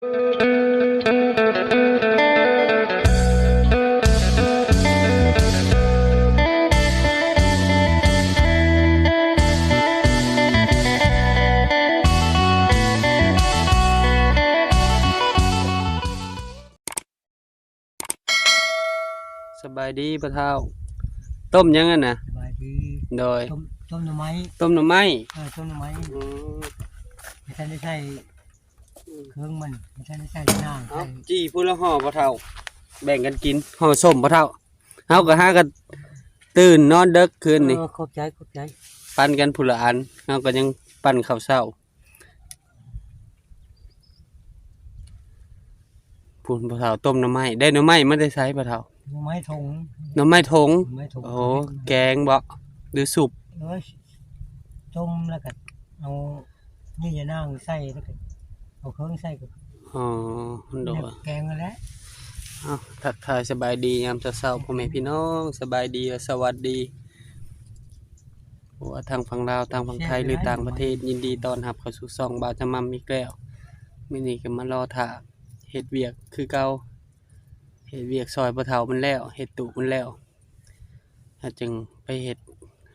ສະບາຍດີພໍ່ເຖົ້າ. ຕົ້ມຫຍັງຫັ້ນນະ? ສະບາຍດີ. ໂດຍ. ຕົ້ມ ຕົ້ມໜໍ່ໄມ້. ຕົ້ມໜໍ່ໄມ້? ເອີ ຕົ້ມໜໍ່ໄມ້. ອືມ. ຍັງບໍ່ທັນໄດ້ໃສ່ເຄື່ອງມັນ ຍັງບໍ່ທັນໄດ້ໃສ່ນາງ. ເອົາ ໃສ່ ຈີ່ຜູ້ລະຫໍ່ພໍ່ເຖົ້າ ແບ່ງກັນກິນ. ຫໍ່ສົ້ມພໍ່ເຖົ້າ. ເຮົາກໍຫາກັນຕື່ນນອນເດິກຄືນນີ້. ເອີ ຂອບໃຈ ຂອບໃຈ. ປັນກັນຜູ້ລະອັນ. ເຮົາກໍຍັງປັນເຂົ້າເຊົ້າ. ພຸ້ນ ພໍ່ເຖົ້າຕົ້ມໜໍ່ໄມ້. ໄດ້ໜໍ່ໄມ້ມາແຕ່ໃສພໍ່ເຖົ້າ? ໜໍ່ໄມ້ຖົງ. ໜໍ່ໄມ້ຖົງ. ໜໍ່ໄມ້ຖົງ. ໂອ້ ແກງບໍ ຫຼືສຸບ? ເອີ ຕົ້ມແລ້ວກໍເອົາ ນີ້ ຍານາງໃສ່ ແລ້ວກໍເອົາເຄື່ອງໃສ່ກໍ ອໍ ໂດຍ ແບບແກງຫັ້ນແຫຼະ. ເອົ້າ ທັກທາຍສະບາຍດີຍາມເຊົ້າໆ ພໍ່ແມ່ພີ່ນ້ອງ ສະບາຍດີ ແລະ ສະຫວັດດີ ບໍ່ວ່າທາງຝັ່ງລາວ ທາງຝັ່ງໄທ ຫຼືຕ່າງປະເທດ ຍິນດີຕ້ອນຮັບເຂົ້າສູ່ຊ່ອງບ່າວຈະໝ່ຳອີກແລ້ວ. ມື້ນີ້ກໍມາລໍຖ້າເຮັດວຽກຄືເກົ່າ ເຮັດວຽກຊ່ອຍພໍ່ເຖົ້າເພິ່ນແລ້ວ ເຮັດຕູ້ເພິ່ນແລ້ວ ແລ້ວຈຶ່ງໄປເຮັດ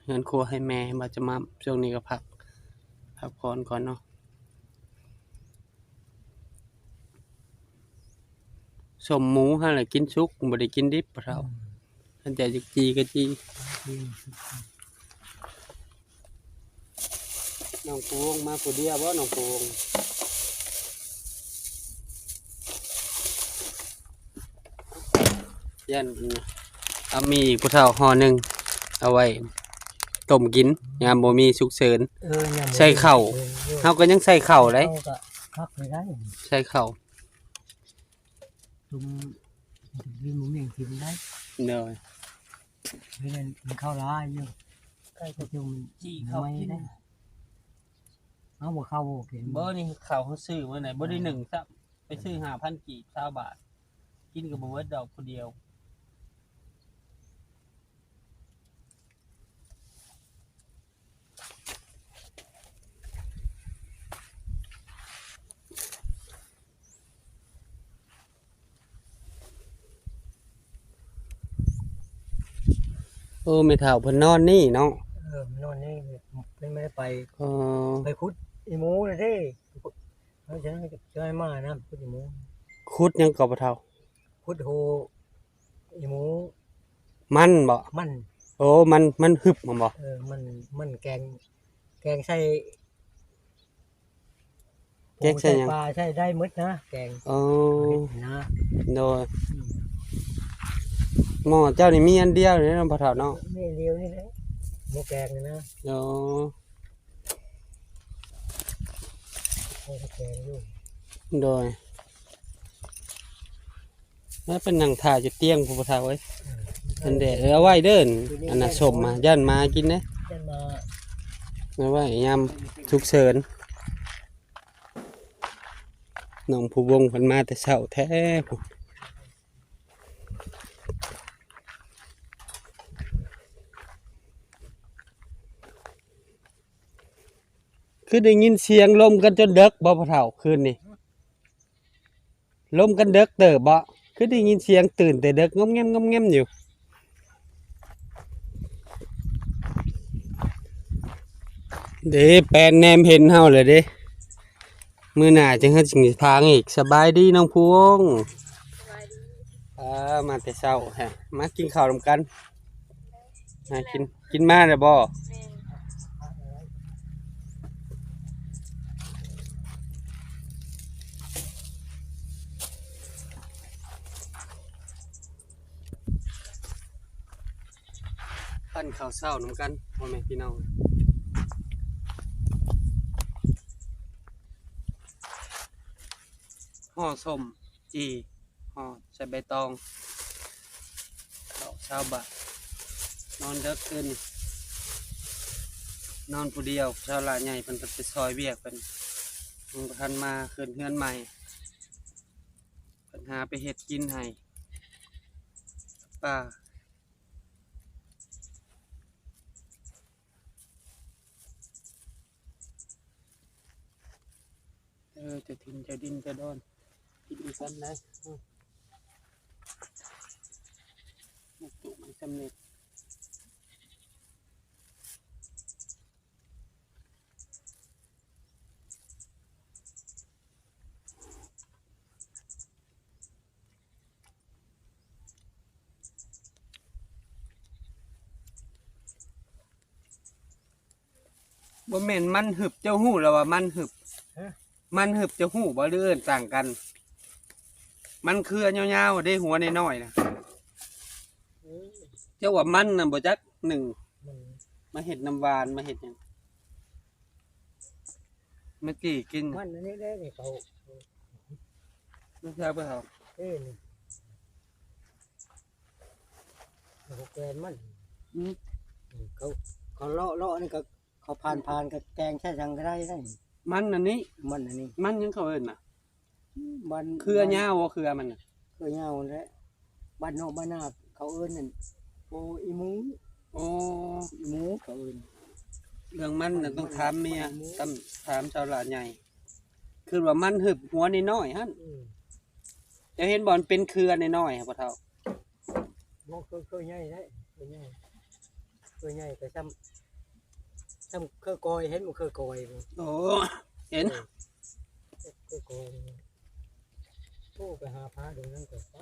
ເຮືອນຄົວໃຫ້ແມ່ ບ່າວຈະໝ່ຳ. ຊ່ວງນີ້ກໍພັກ ພັກຜ່ອນກ່ອນເນາະ. ສົ້ມໝູຫັ້ນແຫຼະກິນສຸກ ບໍ່ໄດ້ກິນດິບພໍ່ເຖົ້າ. ອືມ. ຄັນເຈົ້າຢາກຈີ່ກໍຈີ່. ອືມ. ນ້ອງພະວົງມາຜູ້ດຽວບໍ ນ້ອງພະວົງ? ຢ້ານ ເອົາໝີ່ຜູ້ເຖົ້າຫໍ່ໜຶ່ງ ເອົາໄວ້ຕົ້ມກິນ ຍາມບໍ່ມີສຸກເສີນ. ເອີ ຍາມບໍ່ມີ ໃສ່ເຂົ້າ ສຸກເສີນ. ເຮົາກໍຍັງໃສ່ເຂົ້າໄດ໋. ເຮົາກໍຄັກໄດ້ ໃສ່ເຂົ້າ. ຈຸ່ມ ກິນໝູ່ໝິ້ງກິນໄດ້. ໂດຍ. ເຮັດໃຫ້ມັນເຂົ້າຫຼາຍຢູ່ ໃກ້ຈະຈຸ່ມ ຈີ່ເຂົ້າກິນ. ເອົາບໍ່ເຂົ້າບໍ່ກິນ. ບໍ່ ນີ້ເຂົ້າເຮົາຊື້ມາໄດ້ ບໍ່ໄດ້ໜຶ້ງຊ້ຳ ໄປຊື້ຫ້າພັນກີບ ຊາວບາດ ກິນກໍບໍ່ເບິດດອກຜູ້ດຽວ. ໂອ້ ແມ່ເຖົ້າເພິ່ນນອນນີ້ເນາະ. ເອີ ນອນນີ້ ເພິ່ນບໍ່ໄດ້ໄປ. ອໍ ໄປຂຸດອີ່ໝູນະເດ້. ເຮົາຈະ ຈະໃຫ້ມານຳ ຂຸດອີ່ໝູ. ຂຸດຫຍັງກໍພໍ່ເຖົ້າ? ຂຸດໂຮອີ່ໝູ. ມັນບໍ? ມັນ. ໂອ້ ມັນ ມັນຫຶບຫັ້ນບໍ? ເອີ ມັນ ມັນແກງ ແກງໃສ່ ແກງໃສ່ຫຍັງ? ປູໃສ່ປາໃສ່ໄດ້ໝົດນະ ແກງ. ອໍ ເຮັດນະ. ໂດຍ. ອືມ. ໝໍ້ເຈົ້ານີ້ມີອັນດຽວນີ້ເນາະ ພໍ່ເຖົ້າເນາະ? ມີອັນດຽວນີ້ແຫຼະ ໝໍ້ແກງນີ້ນະ. ອໍ. ໂອ້ ແກງຢູ່. ໂດຍ. ແລ້ວໄປນັ່ງຖ້າຢູ່ຕຽງພຸ້ນ ພໍ່ເຖົ້າເອີຍ. ເອີ ມັນແດດ. ເອີ ເອົາໄວ້ເດີ ອັນນ່າ ສົ້ມມາ ຢ້ານໝາກິນເດ້. ຢ້ານໝາ. ເອົາໄວ້ຍາມສຸກເສີນ. ນ້ອງພະວົງເພິ່ນມາແຕ່ເຊົ້າແທ້ພຸ້ນ. ຄືໄດ້ຍິນສຽງລົມກັນຈົນເດິກບໍພໍ່ເຖົ້າ ຄືນນີ້? ລົມກັນເດິກເຕີບບໍ? ຄືໄດ້ຍິນສຽງຕື່ນແຕ່ເດິກ ງອມແງມ ງອມແງມຢູ່. ເດ້ ແປນແນມເຫັນເຮົາແລ້ວເດ້. ມື້ໜ້າຈັ່ງເຮົາຈຶ່ງພາອີກ. ສະບາຍດີນ້ອງພວງ. ສະບາຍດີ. ອ່າ ມາແຕ່ເຊົ້າແທ້ ມາກິນເຂົ້ານຳກັນ. ຫາກິນ ກິນມາແລ້ວບໍ່? ແມ່ນ. ປັ້ນເຂົ້າເຊົ້ານຳກັນ ພໍ່ແມ່ພີ່ນ້ອງ. ຫໍ່ສົ້ມຈີ່ ຫໍ່ໃສ່ໃບຕອງ ເຂົ້າຊາວບ້ານ. ນອນເດິກຄືນນີ້ ນອນຜູ້ດຽວ. ຊາວຫຼ້າໃຫຍ່ເພິ່ນ ເພິ່ນໄປຊ່ອຍວຽກ ເພິ່ນຍັງບໍ່ທັນມາ ຂຶ້ນເຮືອນໃໝ່. ເພິ່ນຫາໄປເຮັດກິນໃຫ້ປາ. ເອີ ເຈົ້າຖິ່ນເຈົ້າດິນເຈົ້າດອນ. ກິນກັນໄດ້ ອືມ ມັນສຸກມັນສຳເລັດ. ບໍ່ແມ່ນມັນຫຶບ ເຈົ້າຮູ້ລະວ່າມັນຫຶບ? ຮະ? ມັນຫຶບເຈົ້າຮູ້ບໍ່ ຫຼືເອີ້ນຕ່າງກັນ? ມັນເຄືອຍາວໆເດ້ ຫົວນ້ອຍໆນະ. ເອີ ເຈົ້າວ່າມັນນະບໍ່ຈັກ ໜຶ່ງ ອືມ ມາເຮັດນ້ຳຫວານ ມາເຮັດຫຍັງ? ມາຈີ່ກິນ ມັນອັນນີ້ເດ້ນີ້ ເຂົາ ມັນແຊບບໍ່ເຂົາ? ເອີ ນີ້ ເຂົາແກນມັນ ອືມ ເຂົາ ເຂົາເລາະໆນີ້ກໍ ເຂົາຜ່ານໆກໍແກງໃສ່ຫຍັງກໍໄດ້ນັ້ນ. ມັນອັນນີ້ ມັນອັນນີ້ ມັນຫຍັງເຂົາເອີ້ນນະ? ມັນ ເຄືອຍາວບໍ່ ເຄືອມັນນະ? ເຄືອຍາວຫັ້ນແຫຼະ. ບ້ານນອກບ້ານນາເຂົາເອີ້ນນັ້ນ ໂອ້ ອີໝູ. ໂອ້ ອີໝູເຂົາເອີ້ນ. ເລື່ອງມັນນະຕ້ອງຖາມເມຍ ຕ້ອງຖາມຊາວຫຼ້າໃຫຍ່. ຄືວ່າມັນຫຶບຫົວນ້ອຍໆຫັ້ນ. ອືມ ເຈົ້າເຫັນບໍ່ ມັນເປັນເຄືອນ້ອຍໆຫັ້ນ ພໍ່ເຖົ້າ? ບໍ່ ເຄີຍ ເຄີຍໃຫຍ່ເດ້ ເຄີຍໃຫຍ່ ເຄີຍໃຫຍ່ ກໍຊ່ຳ ຊ່ຳເຄີຍກອຍ ເຫັນບໍ່ ເຄີຍກອຍບໍ່? ໂອ້ ເຫັນ ເອີ ເຄີຍກອຍ. ໂອ້ ໄປຫາພາເດີນນັ້ນກໍໄປ.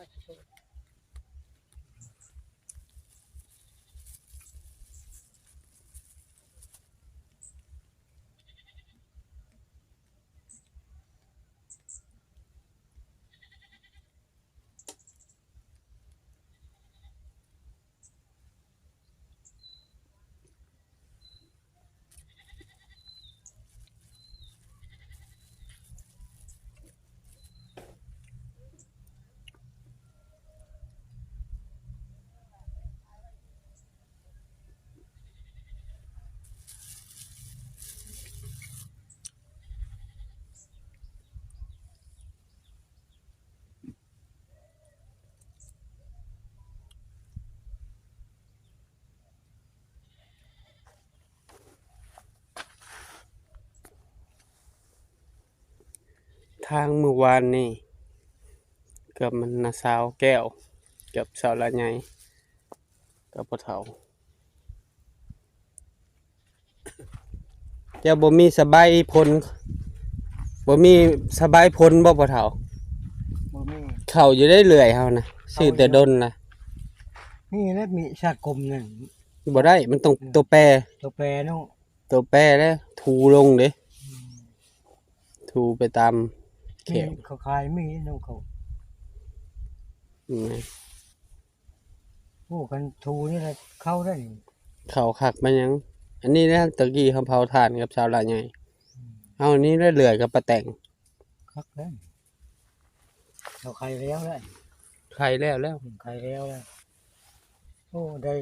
ທາງມື້ວານນີ້ກັບມັນນາສາວແກ້ວ ກັບສາວຫຼ້າໃຫຍ່ ກັບພໍ່ເຖົ້າ. ເຈົ້າບໍ່ມີສະບາຍພົນ ບໍ່ມີສະບາຍພົນບໍ່ພໍ່ເຖົ້າ? ບໍ່ມີ. ເຂົ້າຢູ່ໄດ້ເລື່ອຍເຮົານະ ຊື້ແຕ່ດົນລະ. ມີແລ້ວ ມີສາກົມນັ້ນ ບໍ່ໄດ້ ມັນຕ້ອງ ເອີ ໂຕແປ ໂຕແປເນາະ ໂຕແປແລ້ວ ຖູລົງເດ້ ອືມ ຖູໄປຕາມແຂວ ມີ ເຂົາຂາຍ ມີນຳເຂົາ ອືມ. ໂອ້ ຄັນຖູນີ້ລະເຂົ້າໄດ້ນີ້ ເຂົ້າຄັກປານຫຍັງ. ອັນນີ້ແຫຼະ ຕະກີ້ເຮົາເຜົາຖ່ານກັບຊາວຫຼ້າໃຫຍ່ ອືມ ເຮົານີ້ແຫຼະເລື່ອຍກັບປາແຕງ ຄັກແລ້ວ ເຮົາໄຂ່ແລ້ວແຫຼະ ໄຂ່ແລ້ວແລ້ວ ອືມ ໄຂ່ແລ້ວແລ້ວ. ໂອ້ ໄດ້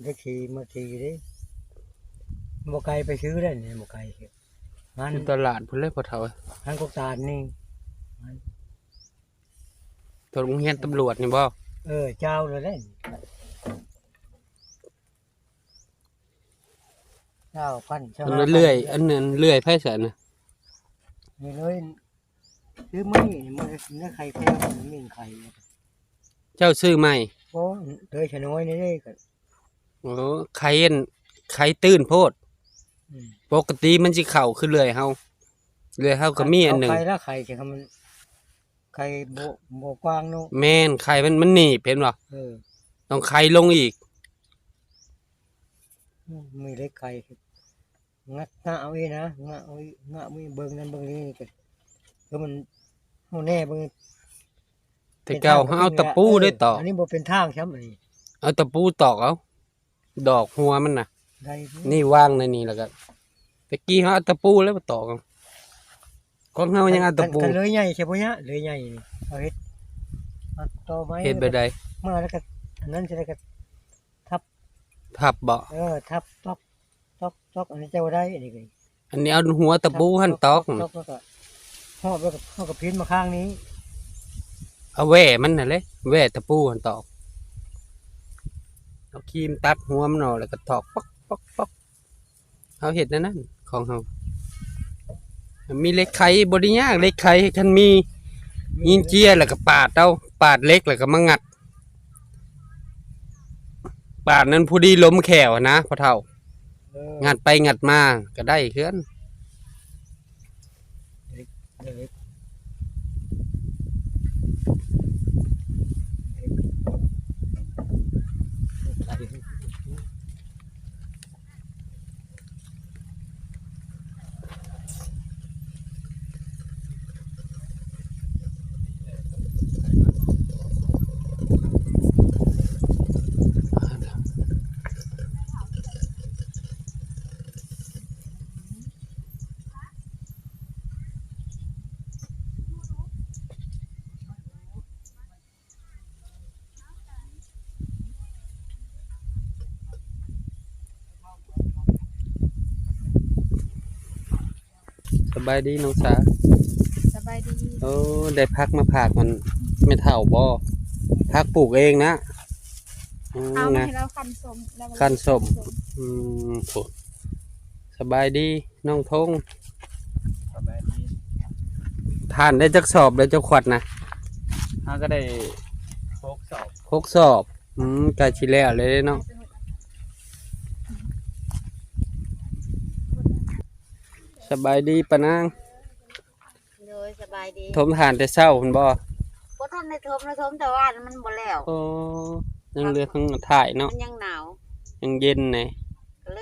ໄດ້ຂີ່ ມາຂີ່ເດ້ ບໍ່ໄກໄປຊື້ໄດ້ນີ້ ບໍ່ໄກ ງານ ຢູ່ຕະຫຼາດພຸ້ນແຫຼະພໍ່ເຖົ້າ ງານກົກຕານນີ້ ໂຕໂຮງຮຽນຕຳຫຼວດນີ້ບໍ່? ເອີ ເຈົ້າແລ້ວເດ້ ເຈົ້າພັນ ອັນນັ້ນເລື່ອຍ ອັນນັ້ນເລື່ອຍໃຜຊັ້ນນະ? ນີ້ເລີຍ ຊື້ໃໝ່ ມັນໄດ້ໄຂ່ແພງ ມັນມີໄຂ່ ເຈົ້າຊື້ໃໝ່? ໂອ້ ເລີຍຊະນ້ອຍນີ້ເດ້ ໂອ້ ໄຂ່ອັນ ໄຂ່ຕື້ນໂພດ ອືມ ປົກກະຕິມັນຊິເຂົ້າຄືເລື່ອຍເຮົາ ເລື່ອຍເຮົາກໍມີອັນໜຶ່ງ ເອົາໄຂ່ລະ ໄຂ່ຈັ່ງໃຫ້ມັນ ໄຂ່ບໍ່ ບໍ່ກວ້າງເນາະ ແມ່ນ ໄຂ່ມັນ ມັນໜີບ ເຫັນບໍ່? ເອີ ຕ້ອງໄຂລົງອີກ ອືມ ມີເຫຼັກໄຂ່ ງັດ ງະເອົາອີກນະ ງະເອົາອີກ ງະເອົາອີກ ເບິ່ງນັ້ນເບິ່ງນີ້ກໍ ຄືມັນ ເຮົາແນເບິ່ງ ແຕ່ເກົ່າເຮົາເອົາຕະປູໄດ້ຕອກ ອັນນີ້ບໍ່ເປັນທາງຊ້ຳ ອັນນີ້ເອົາຕະປູຕອກເອົາ ດອກຫົວມັນນະ ໄດ້ ນີ້ວາງໃນນີ້ ແລ້ວກໍ ແຕ່ກີ້ເຮົາເອົາຕະປູແລ້ວມາຕອກເອົາ ຂອງເຮົາຍັງເອົາຕະປູ ຄັນເລີຍໃຫຍ່ໃຊ່ບໍ່ຍະ ເລີຍໃຫຍ່ນີ້ ເຮົາເຮັດ ເອົາຕໍໄມ້ ເຮັດແບບໃດ? ມາແລ້ວກໍ ອັນນັ້ນຊິໄດ້ກໍ ທັບ ທັບບໍ່? ເອີ ທັບ ຕອກ ຕອກ ຕອກ ອັນນີ້ເຈົ້າບໍ່ໄດ້ ອັນນີ້ກໍ ອັນນີ້ເອົາຫົວຕະປູຫັ້ນຕອກ ຕອກ ຕອກ ແລ້ວກໍຫອບ ແລ້ວກໍເຮົາກໍພິນມາຂ້າງນີ້ ເອົາແຫວ່ມັນຫັ້ນເລີຍ ແຫວ່ຕະປູຫັ້ນຕອກ ເອົາຄີມຕັດຫົວມັນອອກ ແລ້ວກໍຕອກ ປອກ ປອກ ປອກ ເຮົາເຮັດແນວນັ້ນຂອງເຮົາ ມີເຫຼັກໄຂບໍ່ໄດ້ຍາກ ເຫຼັກໄຂຄັນມີ ຍິງເຈ້ຍ ແລ້ວກໍປາດເອົາ ປາດເຫຼັກ ແລ້ວກໍມາງັດ ປາດນັ້ນພໍດີລົມແຂ້ວນະພໍ່ເຖົ້າ. ເອີ ງັດໄປງັດມາກໍໄດ້ເຮືອນ. ສະບາຍດີນ້ອງສາ. ສະບາຍດີ. ໂອ້ ໄດ້ຜັກມາຝາກອັນແມ່ເຖົ້າບໍ່? ຜັກປູກເອງນະ? ອືມ ເອົາມາໃຫ້ລາວຄັ້ນສົ້ມ ລາວວ່າ ຄັ້ນສົ້ມ. ອືມ ໂອ້ ສະບາຍດີນ້ອງທົງ. ສະບາຍດີ. ທ່ານໄດ້ຈັກສອບແລ້ວ ເຈົ້າຂວັດນະ? ເຮົາກໍໄດ້ຫົກສອບ. ຫົກສອບ. ອືມ ໃກ້ຊິແລ້ວແລ້ວເນາະ. ສະບາຍດີປ້ານາງ. ໂດຍ ສະບາຍດີ. ຖົມຖ່ານແຕ່ເຊົ້າພຸ້ນບໍ່? ບໍ່ທັນໄດ້ຖົມນະ ຖົມແຕ່ວານ ມັນບໍ່ແລ້ວ. ໂອ້ ຍັງເຫຼືອທາງທ້າຍເນາະ. ມັນຍັງໜາວ ຍັງເຢັນແດ່.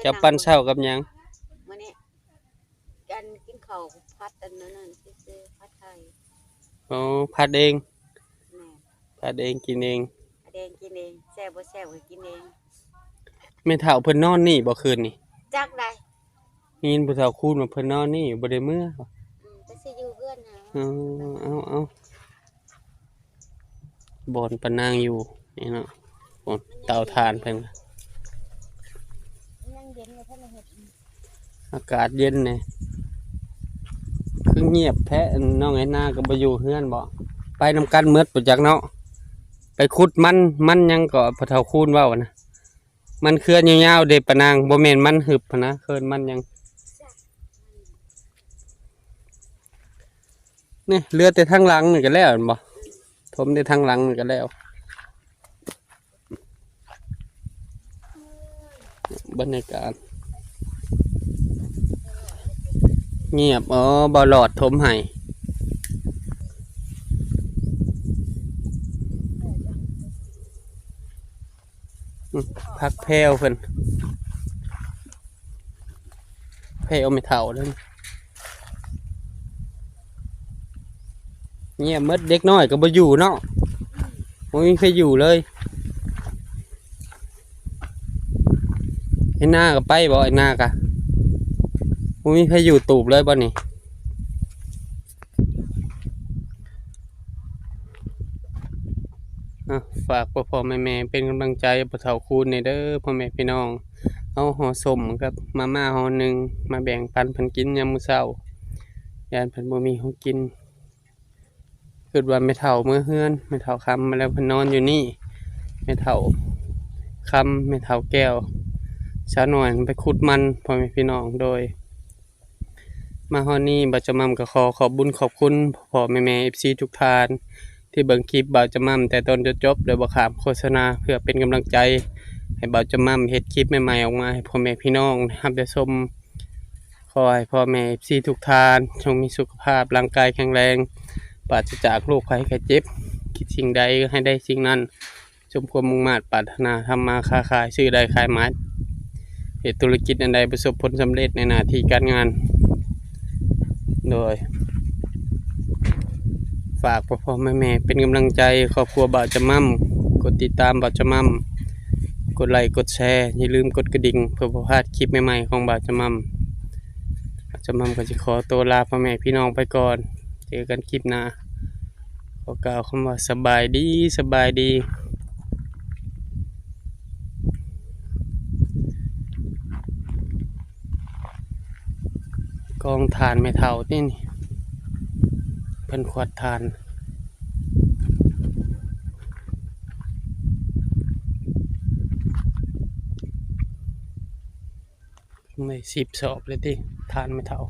ເຈົ້າປັ້ນເຊົ້າກັບຫຍັງ? ມື້ນີ້ ອັນ ກິນເຂົ້າຜັດອັນນັ້ນຊື່ໆ ຜັດໄຂ່. ອໍ ຜັດເອງ. ແມ່ນ. ຜັດເອງກິນເອງ. ຜັດເອງກິນເອງ ແຊບບໍ່ແຊບກໍກິນເອງ. ແມ່ເຖົ້າເພິ່ນນອນນີ້ບໍ່ຄືນນີ້? ຈັກໃດ. ໄດ້ຍິນຜູ້ເຖົ້າຄູນວ່າເພິ່ນນອນນີ້ ບໍ່ໄດ້ເມືອ. ອືມ ກໍຊິຢູ່ເຮືອນຫາ. ເອີ ເອົາ ເອົາ ບ່ອນປານາງຢູ່ນີ້ເນາະ. ໂອ້ ເຕົາຖ່ານເພິ່ນ ມັນຍັງເຢັນຢູ່ ເພິ່ນເຮັດ ອາກາດເຢັນແດ່. ຄືງຽບແທ້ ນ້ອງແອນນາກໍບໍ່ຢູ່ເຮືອນບໍ? ໄປນຳກັນໝົດບໍ່ຈັກເນາະ. ໄປຂຸດມັນ ມັນຫຍັງເກາະ ພໍ່ເຖົ້າຄູນເວົ້ານະ? ມັນເຄືອຍາວໆເດປານາງ, ບໍ່ແມ່ນມັນຫຶບຫັ້ນນະ, ເອີ້ນມັນຫຍັງ? ນີ້ເຫຼືອແຕ່ທາງຫຼັງນີ້ກໍແລ້ວແມ່ນບໍ່? ຖົມແຕ່ທາງຫຼັງນີ້ກໍແລ້ວ. ບັນຍາກາດງຽບ. ອໍ ບໍ່ຫຼອດຖົມໃຫ້. ອືມ ຜັກແພວເພິ່ນ ແພວແມ່ເຖົ້າເດ້. ງຽບໝົດ ເດັກນ້ອຍກໍບໍ່ຢູ່ເນາະ, ບໍ່ມີໃຜຢູ່ເລີຍ. ໄອ້ນາກໍໄປບໍ່? ໄອ້ນາກະບໍ່ມີໃຜຢູ່ຕູບເລີຍບໍ່ນີ້? ອ່ະ ຝາກພໍ່ໆແມ່ໆເປັນກຳລັງໃຈພໍ່ເຖົ້າຄູນແດ່ເດີ ພໍ່ແມ່ພີ່ນ້ອງ. ເອົາຫໍ່ສົ້ມກັບມາມ່າຫໍ່ໜຶ່ງ ມາແບ່ງປັນເພິ່ນກິນຍາມມື້ເຊົ້າ, ຢ້ານເພິ່ນບໍ່ມີຂອງກິນ. ຄິດວ່າແມ່ເຖົ້າເມືອເຮືອນ, ແມ່ເຖົ້າຄຳມາແລ້ວ ເພິ່ນນອນຢູ່ນີ້. ແມ່ເຖົ້າຄຳ, ແມ່ເຖົ້າແກ້ວ, ສາວນ້ອຍໄປຂຸດມັນ ພໍ່ແມ່ພີ່ນ້ອງ. ໂດຍ ມາຮອດນີ້ ບ່າວຈະໝ່ຳກໍຂໍຂອບບຸນຂອບຄຸນພໍ່ໆແມ່ໆ ເອັຟຊີ ທຸກທ່ານ ທີ່ເບິ່ງຄລິບບ່າວຈະໝ່ຳແຕ່ຕົ້ນຈົນຈົບ ໂດຍບໍ່ຂ້າມໂຄສະນາ ເພື່ອເປັນກຳລັງໃຈໃຫ້ບ່າວຈະໝ່ຳເຮັດຄລິບໃໝ່ໆອອກມາໃຫ້ພໍ່ແມ່ພີ່ນ້ອງໄດ້ຮັບໄດ້ຊົມ. ຂໍໃຫ້ພໍ່ແມ່ ເອັຟຊີ ທຸກທ່ານ ຈົ່ງມີສຸຂະພາບຮ່າງກາຍແຂງແຮງ, ປາສະຈາກໂລກໄພໄຂ້ເຈັບ, ຄິດສິ່ງໃດໃຫ້ໄດ້ສິ່ງນັ້ນ ສົມຄວາມມຸ່ງມາດປາດຖະໜາ, ທຳມາຄ້າຂາຍ, ຊື້ໄດ້ຂາຍໝາຍ, ເຮັດທຸລະກິດອັນໃດປະສົບຜົນສຳເລັດໃນໜ້າທີ່ການງານ. ໂດຍ ຝາກພໍ່ໆແມ່ໆເປັນກຳລັງໃຈຄອບຄົວບ່າວຈະໝ່ຳ, ກົດຕິດຕາມບ່າວຈະໝ່ຳ, ກົດໄລກົດແຊ, ຢ່າລືມກົດກະດິ່ງ ເພື່ອບໍ່ພາດຄລິບໃໝ່ໆຂອງບ່າວຈະໝ່ຳ. ບ່າວຈະໝ່ຳກໍຊິຂໍຕົວລາພໍ່ແມ່ພີ່ນ້ອງໄປກ່ອນ, ເຈີກັນຄລິບໜ້າ. ຂໍກ່າວຄຳວ່າສະບາຍດີ, ສະບາຍດີ. ກອງຖ່ານແມ່ເຖົ້າຕິນີ້ ເພິ່ນຂວັດຖ່ານ. ໄດ້ສິບສອບເລີຍຕິ ຖ່ານແມ່ເຖົ້າ.